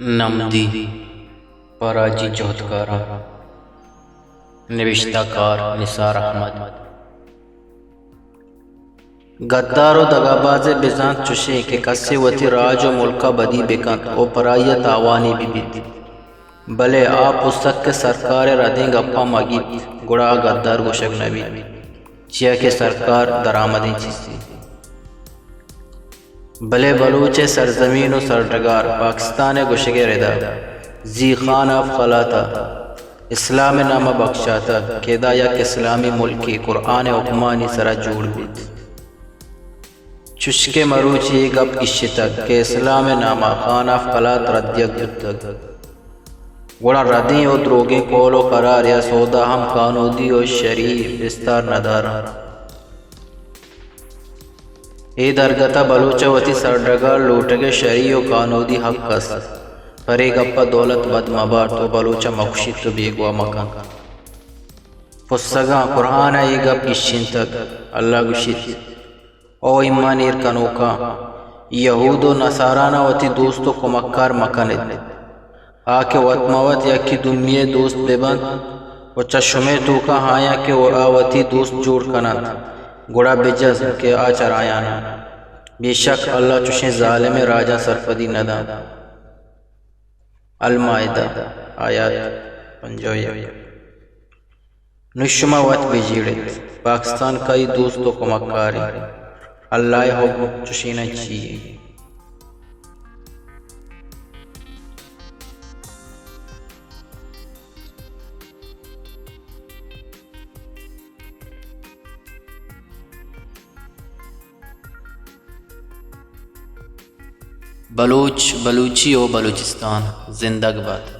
نمدی پہ راجی جہدکاراں۔ نبشتہ کار نثار احمد۔ گدار ءُ دگابازے بزانت چشیں کہ کسے وتی راج ءُ ملک ءَ بدی بکنت ءُ پرائی ءَ تاوانے بہ بیت، بلے آ پسک کہ سرکار ءِ ردیں گپاں مہ گیپت، گڑا آ گدار گوشگ نہ بیت، چیا کہ سرکار درآمدیں چیزے۔ بلے بلوچ ءِ سرزمین ءُ سرڈگار پاکستان ءِ گوشگ ءِ ردا زی خان آف قلات ءَ اسلام ءِ نام ءَ بکشاتگ کہ ادا یک اسلامی ملکے قرآن ءِ حکمانی سرا جوڑ بیت۔ چشکہ مروچی اے گپ گیشتگ کہ اسلام ءِ نام ءَ خان آف قلات رد دیگ بوتگ، گڑا ردیں ءُ دروگیں قول ءُ قرار یا سودا ہم کانودی ءُ شرعی بستار نہ دارنت۔ اے درگت ءَ بلوچ ءَ وتی سرڈگار لوٹگ ءِ شرعی ءُ کانودی حق است، پر اے گپ ءَ دولت بد مہ بارت ءُ بلوچ ءَ مہ کشیت ءُ بیگواہ مہ کنت۔ پسگاں، قرآن ءَ اے گپ گیشینتگ، اللہ گوشیت، او ایمان ایر کنوکاں، یہود ءُ نصاراناں وتی دوست ءُ کمکار مہ کن ات۔ آ کہ وت مہ وت یکے دومی ءِ دوست بہ بنت ءُ چہ شمئے توکا آیاں کہ آ وتی دوست جوڑ کن انت، گڑا بہ جزم کہ آ چرایان انت۔ بے شک اللہ چشیں ظالمیں راجاں سرپدی نہ دنت۔ المائدہ، آیات پنجاہ ءُ یک۔ نوں شما وت بہ جیڑ ات، پاکستان کئی دوست ءُ کمکار انت؟ اللہ ءِ حکم چشیناں چی انت؟ بلوچ، بلوچی ءُ بلوچستان زندگ بات۔